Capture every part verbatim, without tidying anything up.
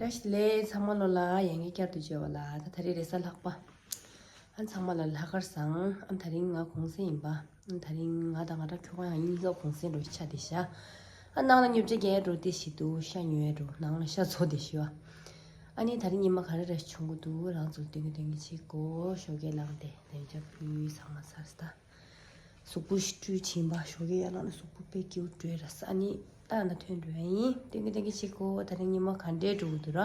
བཀྲ་ཤིས་བདེ་ལེགས། ཚང་མ་ལོ་ལ་ཡང་བསྐྱར་དུ་མཇལ་བ་ལ། ད་ད་རེས་རེས་གཟའ་ལྷག་པ། ཨ་ཚང་མ་ལ་ལྷག་དཀར་བཟང་། ཨ་ད་རིང་ང་གུང་སེང་ཡིན་པ། ཨ་ད་རིང་ང་དང་ང་འདྲ་ཁྱོ་ག་ཡང་གཉིས་ཀ་གུང་སེང་འགྲོ་ཆ་དེ་ཤ། ཨ་ནང་ལ་ཉོ་ཆ་རྒྱག་འགྲོ་དེ་ཤི་འདུག་ཤ་ཉོ་འགྲོ་ནང་ལ་ཤ་ཚོ་དེ་ཤི་བ། ཨ་ནི་ད་རིང་ཉི་མ་ག་རེ་རེ་བྱུང་གི་འདུག་རང་ཚོ་སྟོན་གི་སྟོན་གི་བྱེད་དགོས། ཞོགས་ཀས་ལངས་ཏེ་དེ་ཇ་ཕུལ་ཚང་མ་ཚར་སྟ། གཟུགས་པོ་ཞི་ཁྲུས་བྱིན་པ། ཞོགས་ཀས་ཡར་ལངས་ནས་གཟུགས་པོ་དཔེ་སྐྱིད་པོ་བྲོས་ར་ས་ནི་ད་ན་ཐོན་འགྲོ་ཡ་ཡིན། ཏན་གི་ཏན་གི་བྱེད་དགོས། ད་རིང་ཉི་མ་ག་འདྲའི་འགྲོ་གི་འདུག་ར།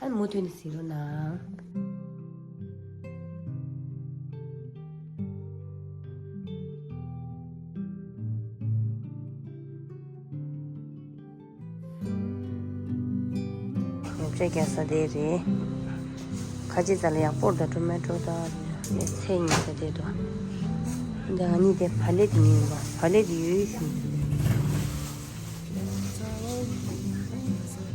ཨ་མུ་མཐུད་ནས་གཟིགས་རོགས་གནང་། ཉོ་ཆ་རྒྱག་ས་དེ་རེད། ཁ་ཆེ་ཙ་ལ་ཡག་པོ་དང་ཊོ་མེ་ཊོ་དང་ཚལ་ཉོ་ས་དེ་དང་། འདི་ང་གཉིས་དེ་བ་ལེ་དེ་ཉོས་པ། བ་ལེ་དེ་ཡོད་ཞུ།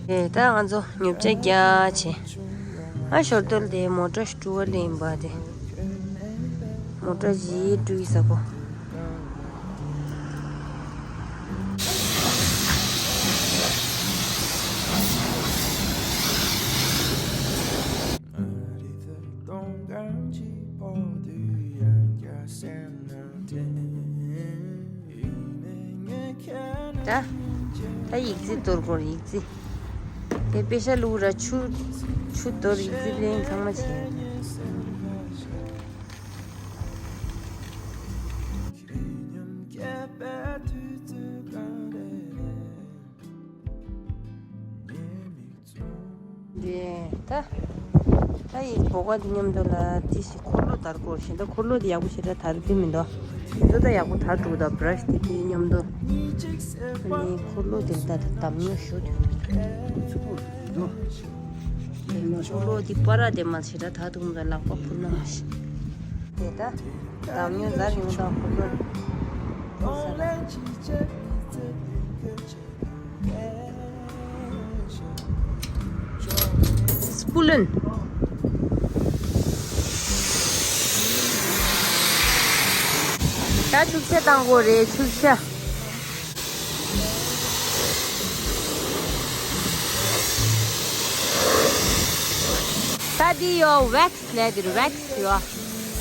ཨེ་ད་ང་ཚོ་ཉོ་ཆ་རྒྱག་བྱས། ཨ་ཞོར་དོལ་དེ་མོ་ཊ་ཞིག་བཀྲུ་བ་ལེན་པ་དེ། མོ་ཊ་ཞིག་བཀྲུ་ཡི་ས་གོ། ད་ད་ཡིག་རྩིས་གཏོར་དགོས། ཡིག་རྩིས་དེ་པེ་ཤ་བླུགས་ར་ཆུ་ཆུ་གཏོར། ཡིག་རྩིས་ལེན་ཚང་མ་བྱས། དེ་ད་ད་ཡིག་བོ་ག་དེ་མཉམ་དུ་ལ་དེ་ཞིག་འཁོར་ལོ་དར་དགོས་ཤིང་། ད་འཁོར་ལོ་དེ་ཡག་པོ་ཞེ་དྲག་དར་གི་མི་འདུག་དེ་ཚོ་ད་ཡག་པོ་དར་འགྲོ་གི་འདུག་བྷ་ར་ཤི་དེ་དེ་མཉམ་དུ། ཨ་ནི་འཁོར་ལོ་དེ་ད་ད་འདམ་ཉོ་ཞུ་དུས་འཁོར་ལོ་དེ་པ་ར་དེ་མ་ཞེ་དྲག་དར་འདུག་མི་འདུག་ལག་པ་འཁུར་ན་མ་ཤི། དེ་ད་འདམ་ཉོ་ཛར་ཡོང་དང་འཁོར་ལོ་འཁོར་ས་ལ། སྤུ་ལོན། ད་ཆུ་ཤ་བཏང་དགོས་རེད། ཆུ་ཤ། ད་འདི་ཡོ་ཝེག་སི་ལས་འདིར་ཝེག་སི་ཡོ།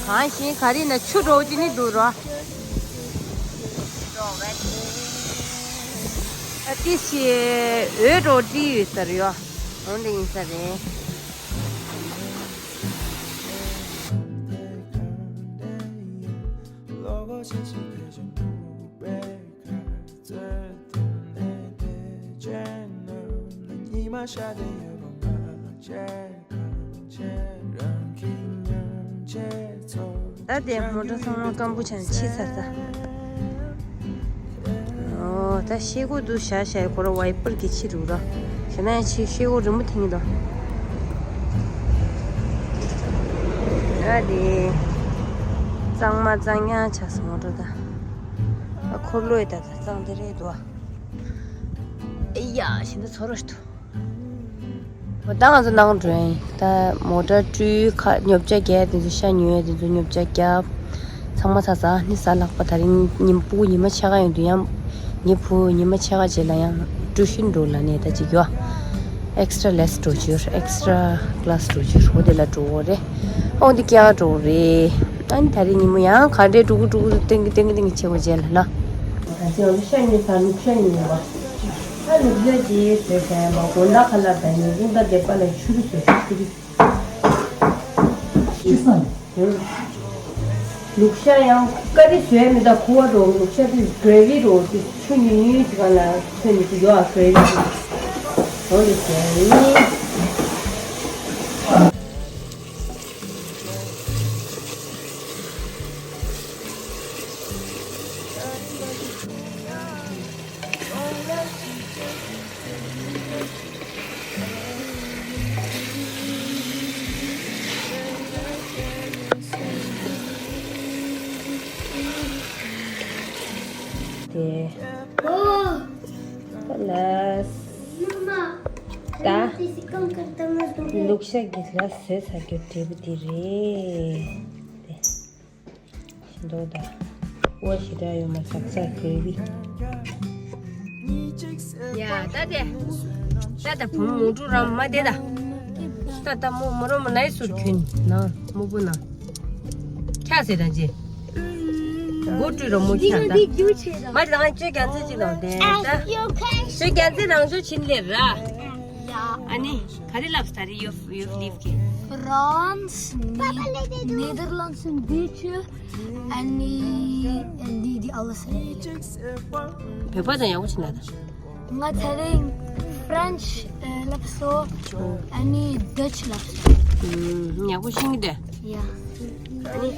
གང་ཞིག་ག་རི་ན་ཆུ་འགྲོ་ཅི་ནི་འདུག་རོ། ཨ་ཏི་ཞེ་འོད་འགྲོ་ཏི་ཡོད་ས་རེད་ཡོ། འོན་ཏེ་ཡིན་ས་རེད། ད་དེ་མོ་ཊ་ཚང་མ་སྐམ་པོ་ཆགས་ཕྱི་ཚར་ད། ཨོ་ད་ཤེལ་སྒོ་འདུག་བཞག་བཞག་ཁོ་ར་ཝའི་པར་གྱི་ཕྱི་རུ་ར། ཞེ་ན་ཡང་ཕྱི་ཤེལ་སྒོ་རིང་པོ་འཐེན་གྱི་འདུག་ཨ་དེ་གཙང་མ་གཙང་རྐྱང་ཆགས་སོང་མོ་ཊ་ད། ཨ་འཁོར་ལོ་ཡི་ད་ད་གཙང་དེ་རེད་འདུག་ཨེ་ཡ་ཞེ་ན་ཚོ་རོ་ཞིག་འདུག་འོ་ད་ང་ཚོ་ནང་འགྲོ་ཡིན། ད་མོ་ཊ་བཀྲུས། ཁ་ཉོ་ཆ་རྒྱག་དེ་ཚོ་ཤ་ཉོས་དེ་ཚོ་ཉོ་ཆ་རྒྱག་ཚང་མ་ཚར་ཚར། ཨ་ནི་གཟའ་ལྷག་པ་ད་རིང་ཉིན་ཕྲུ་གུ་ཉི་མ་ཕྱེད་ཀ་ཡོང་དུས་ཡང་ངའི་བུ་ཉི་མ་ཕྱེད་ཀ་རྗེས་ལ་ཡང་ཊུ་ཤིན་འགྲོ་ལབ་ནས་ད་ཅིག་ཡོད། ཨེག་སི་ཊྲ་ལེ་སི་འགྲོ་རྒྱུ་རེད། ཨེག་སི་ཊྲ་ཀི་ལ་སི་འགྲོ་རྒྱུ་རེད། འོ་དེ་ལ་འགྲོ་འོ་དེ་སྐྱེལ་འགྲོ་རེད། ཨ་ནི་ད་རིང་ཉིན་མོ་ཡང་ག་འདྲའི་ཕྲུ་གུ་ཕྲུ་གུ་ཏེང་གི་ཏེང་གི་ཏེང་གི་བྱེད་དགོས་རྗེས་ལ་ན། ད་ཅི་ང་ཚོ་ཤ་ཉོས་ས་ལུག་ཤ་ཉོས་པ། ད་ལུག་ཤ་དེ་བཟོས་ཟེར་མ་དགོང་དག་ཁ་ལག་ད་ཉིན་གུང་ད་སྡེ་པ་ལ་ཆུ་རུ་བཟོས་ཤག་ཆུ་རུ། ཆུ་སོང་། ལུག་ཤ་ཡང་ཀ་རི་བཟོས་མི་ད་ཁུ་བ་རོ། ལུག་ཤ་དེ་གྷ་རེ་ཝི་རོ་དེ་ཆུ་ཉུང་ཉུང་ཞིག་ག་ལ་ཚོད་མི་ཐུབ་ཡོད་ཨ། གྷ་རེ་ཝི་དེ་འོ་དེ་བཟོས་ཡིན། དེ། ཨོ། ལགས། ད། ལུག་ཤ་གི་ལ་ཟས་ཟ་རྒྱུ་འབྲས་བུ་འདི་རེད། དེ། ཞིམ་མདོག་དང་། ཨོ་ཞེ་དྲག་ཡོད་མ་ཟག་ཟག་གི་རེད། ཡ་ད་དེ། ད་ད་བུ་མོ་འགྲོ་རམ་མ་དེ་ད། ད་ད་མོ་མོ་རོ་མོ་ནའི་སུར་ཁྱོད་ནང་སྨུག་པོ་ནང་། ཁྱ་ཟེར་དང་ཅི། མགོ་བཀྲུས་རོ་མོ་ཁྱ་ད། མ་ལང་ཅོ་རྒྱ་མཚོ་ཅི་ལོ་དེ་ད། ཅོ་རྒྱ་མཚོ་རང་ཚོ་ཕྱིན་ལེབ་ར། ཨ་ནི་ག་རེ་ལབ་ས་རེད། ཡོ་ཡོ་ལིབ་གི། France, Netherlands, Dutch, and the, the other side. བོད་པ་དང་ཡག་པོ་ཕྱིན་ན་ད། ང་ཚ་རིང་French ལབ་སོ། ཨ་ནི་Dutch ལབ་སོ། ཡག་པོ་ཤེས་ཀྱི་འདུག་ཡ། ཨ་ནི་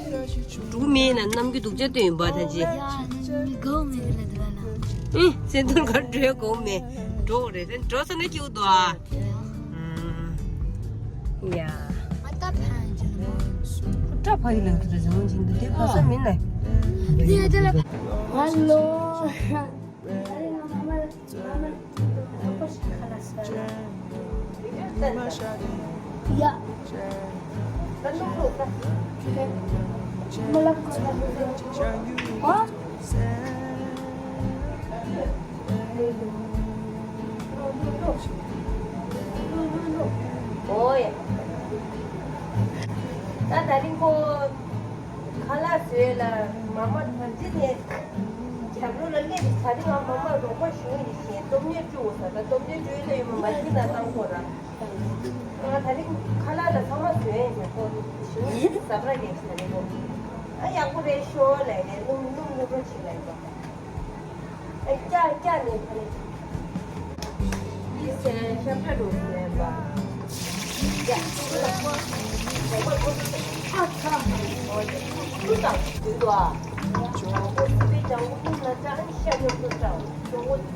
འགྲོ་མེད་ན་ནམ་རྒྱུན་སྡུག་ཅག་སྟོན་ཡིན་པ་ད་ཅི། ཡ་ནི་གོ་མེད་ལ་འདུག་ན། ཨེ་སེམས་དོན་གར་འགྲོ་གོ་མེད། འགྲོ་རེད་རེད་འགྲོ་ས་ན་སྐྱིད་འདུག་ཨ། ཡ། ཨ་ད་ཕན་ཅིག་ལ། སྐྲ་ཕ་ཡི་ལ་འདུག་རེད་ཟེར་མོ་ཅིག་འདུག་དེ་ག་ས་མིན་ནས། ཧ་ལོ། ཨོ་ཡ། ད་ད་རིང་ཁོ། ཁ་ལག་བཟོས་ལ་མ་མ་ཐམས་ཅད་ནས་རྒྱབ་ལོགས་ལ་སླེབས་ཏེ་ད་རིང་ང་མ་མ་རོགས་པ་ཞུ་ཡིན་ཞེས་སྟོབས་ཉེར་སྤྲོད་འོ་ས་ད་སྟོབས་ཉེར་སྤྲོད་ལ་ཡོད་མ་མ་ཤི་ན་བཏང་གོ་ར། ང་ད་རིང་ཁ་ལག་ལ་ཚང་མ་བཟོས་ཡིན་ཟེར་ཁོ་ཞུ་ཡིན་ཟབ་ར་རེད་ཟེར་རེད་གོ། ཨ་ཡག་པོ་རེད་ཤོག་ལས་རེད་སྣུམ་སྣུམ་སྣུམ་རོ་ཆེ་ལ་ཡིན་པ། ཨ་སྐྱ་སྐྱ་ནས་ཕ་རེད། འདི་ཟེར་ཤ་ཁྲ་འགྲོ་ཟེར་བ། ཡ། ཨ་ཚ། ཀུ་དང་དུས་དོ་ཨ། ཀོ་སི་པའི་ལྗང་གུ་སྣུམ་ལ་ཅང་ཤ་ཉོ་ཀུ་ཀྲང་ཀྲོ་བོ་དེ།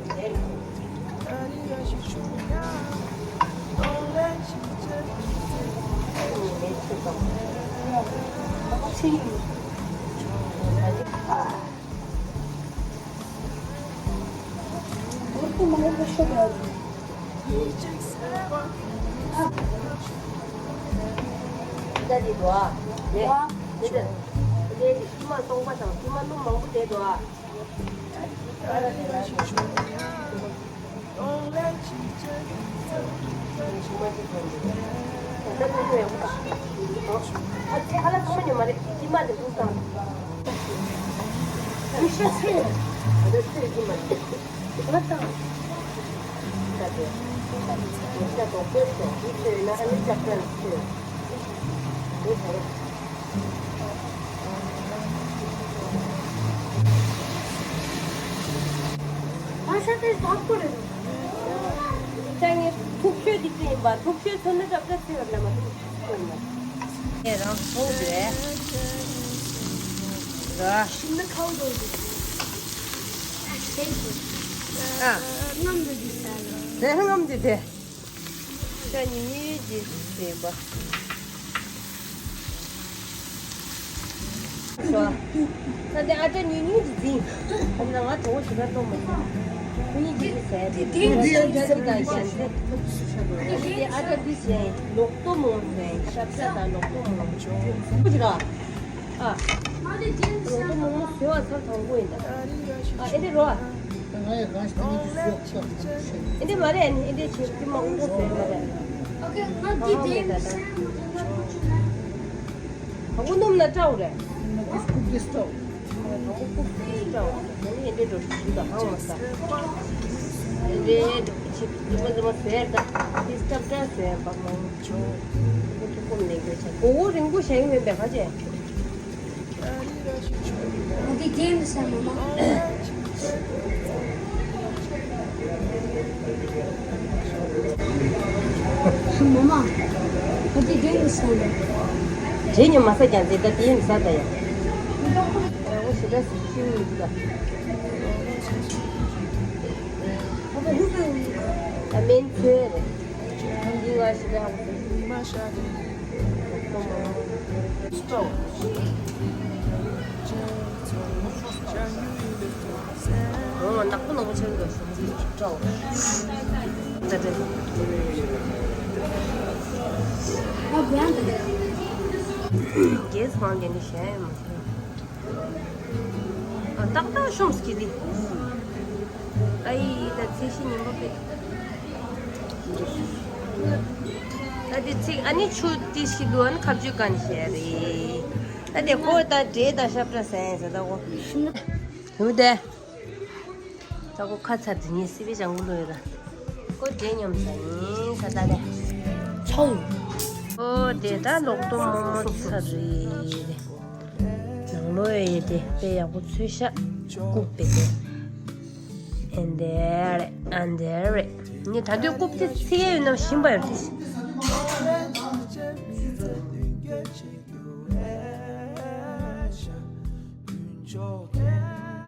ཨ་ཤ་དེ་དག་པོ་རེད། ཅང་ངས་ཐུག་ཤོས་འདི་ཅི་ཡིན་པ། ཐུག་ཤོས་ཚོ་ནི་སྐབས་ལ་ཚེ་བར་ལ་མ་ཐུག་ཤོས་ཚོ་ཡིན་པ། ངས་རང་ཐུག་རེད། ར། ཤིང་ནི་ཁའུ་དོ་འདུག་ཨ། ཨ། རྔམ་འདི་འདི་ས་ལ། དེ་རྔམ་འདི་དེ། ཤ་ཉུང་ཉུང་ཅིག་བྱེད་པ། ཤོ། ད་དེ་ཨ་ཅག་ཉུང་ཉུང་ཅིག་འཛིན། ཁོང་ན་ང་གྲོགས་ཞིག་ལ་གཏོང་མ་ཐུབ། ཁོ་གཉིས་ཀྱིས་ཟས་དེ་དེ་དེ་དེ་དང་རྒྱན་དེ། དེ་ཨ་ཅག་འདི་བྱས་ལོག་ཏོ་མོ་བྱས་ཤབ་ཤ་དང་ལོག་ཏོ་མོ་ཅིག་ར། ཨ། རོ་ཏོ་མོ་མོ་བཟོས་པ་ཚར་དང་པོ་ཡིན་ད། ཨ་ཨེ་འདྲ་རོ། ཨེ་འདྲ་མ་རེད་ཨ་ནི་ཨེ་འདྲ་བྱེད་ཀྱི་མ་འོང་པོ་བཟོས་མ་རེད། ཨོ་ཁེ་ང་འདི་དེ་ཨ་ཁུ་སྣུམ་ན་སྤྲའོ་རེད། ཨ་ཁུ་སྐུབ་དེ་སྤྲའོ། ཨ་ཁུ་སྐུབ་དེ་སྤྲའོ། ཨ་ནི་ཨེ་འདྲ་འགྲོ་ཞིག་ད་ཧང་མ་ས། ཨེ་འདྲ་འགྲོ་ཞིག་ད་ཧང་མ་ས། དེ་སྐབས་འདྲ་བཟོས་པ་མ་འོང་། ཁོ་ཐུག་པོ་མི་ལེན་དགོས་ཆ། མགོ་བོ་རིང་པོ་བཞག་ཡིན་མིན་པས་ཁ་ཆེ། འདི་རྗེས་མི་ས་མ་མ། མ་མ། འདི་རྗེས་མི་ས་མ། རྗེས་ཉོ་མ་ས་ཀྱང་དེ་ལྟ་དེ་མི་ས་ད་ཡ། ཨོ་ཞེ་དྲག་སུ་ཤེས་མི་འདུག་ད། ཨ་མིན་ཚོས་རེད། འདི་ང་ཞེ་དྲག་ཧ་གོ་སོང་། ཨོ་ནག་པོ་ནག་པོ་ཆགས་འདུག་ཞེས་འདི་སྤྲོ། ད་ད། རྒྱལ་སྤང་རྒྱལ་ནི་གཞན་ཡང་མ་ཐོན། ཨ་ཏག་ཏག་ཤོམ་སྐྱིད་ལི། ཨ་ཡི་ད་ཚིག་ཤི་ཉིན་པོ་པེ། ད་དེ་ཚིག་ཨ་ནི་ཆུ་ཏི་ཤི་དུ་ཨན་ཁ་བཅུ་གན་ཤེ་རེད། ད་དེ་ཁོ་ད་འདྲེ་ད་ཤབ་ཏྲ་སེན་ས་ད་ཁོ་ཧུ་དེ། ད་ཁོ་ཁ་ཚར་དེ་ཉིན་སི་བི་ཅང་གུ་ལོས་ད། ཁོ་འདྲེ་ཉོམ་ས་ཡིན་ས་ད་དེ། ཚོང་། ཨོ་དེ་ད་ལོག་ཏོ་མོ་མོ་ཚར་རེད། ནང་ལོ་ཡེ་དེ་དཔེ་ཡག་པོ་ཚོས་ཤ་ཀུག་པེ་དེ། ཨན་དེ་རེད་ཨན་དེ་རེད། ངས་ད་དུས་ཀུག་དེ་ཚིག་ཡེ་ཡོད་ན་ཞིམ་པ་ཡོད་དེ།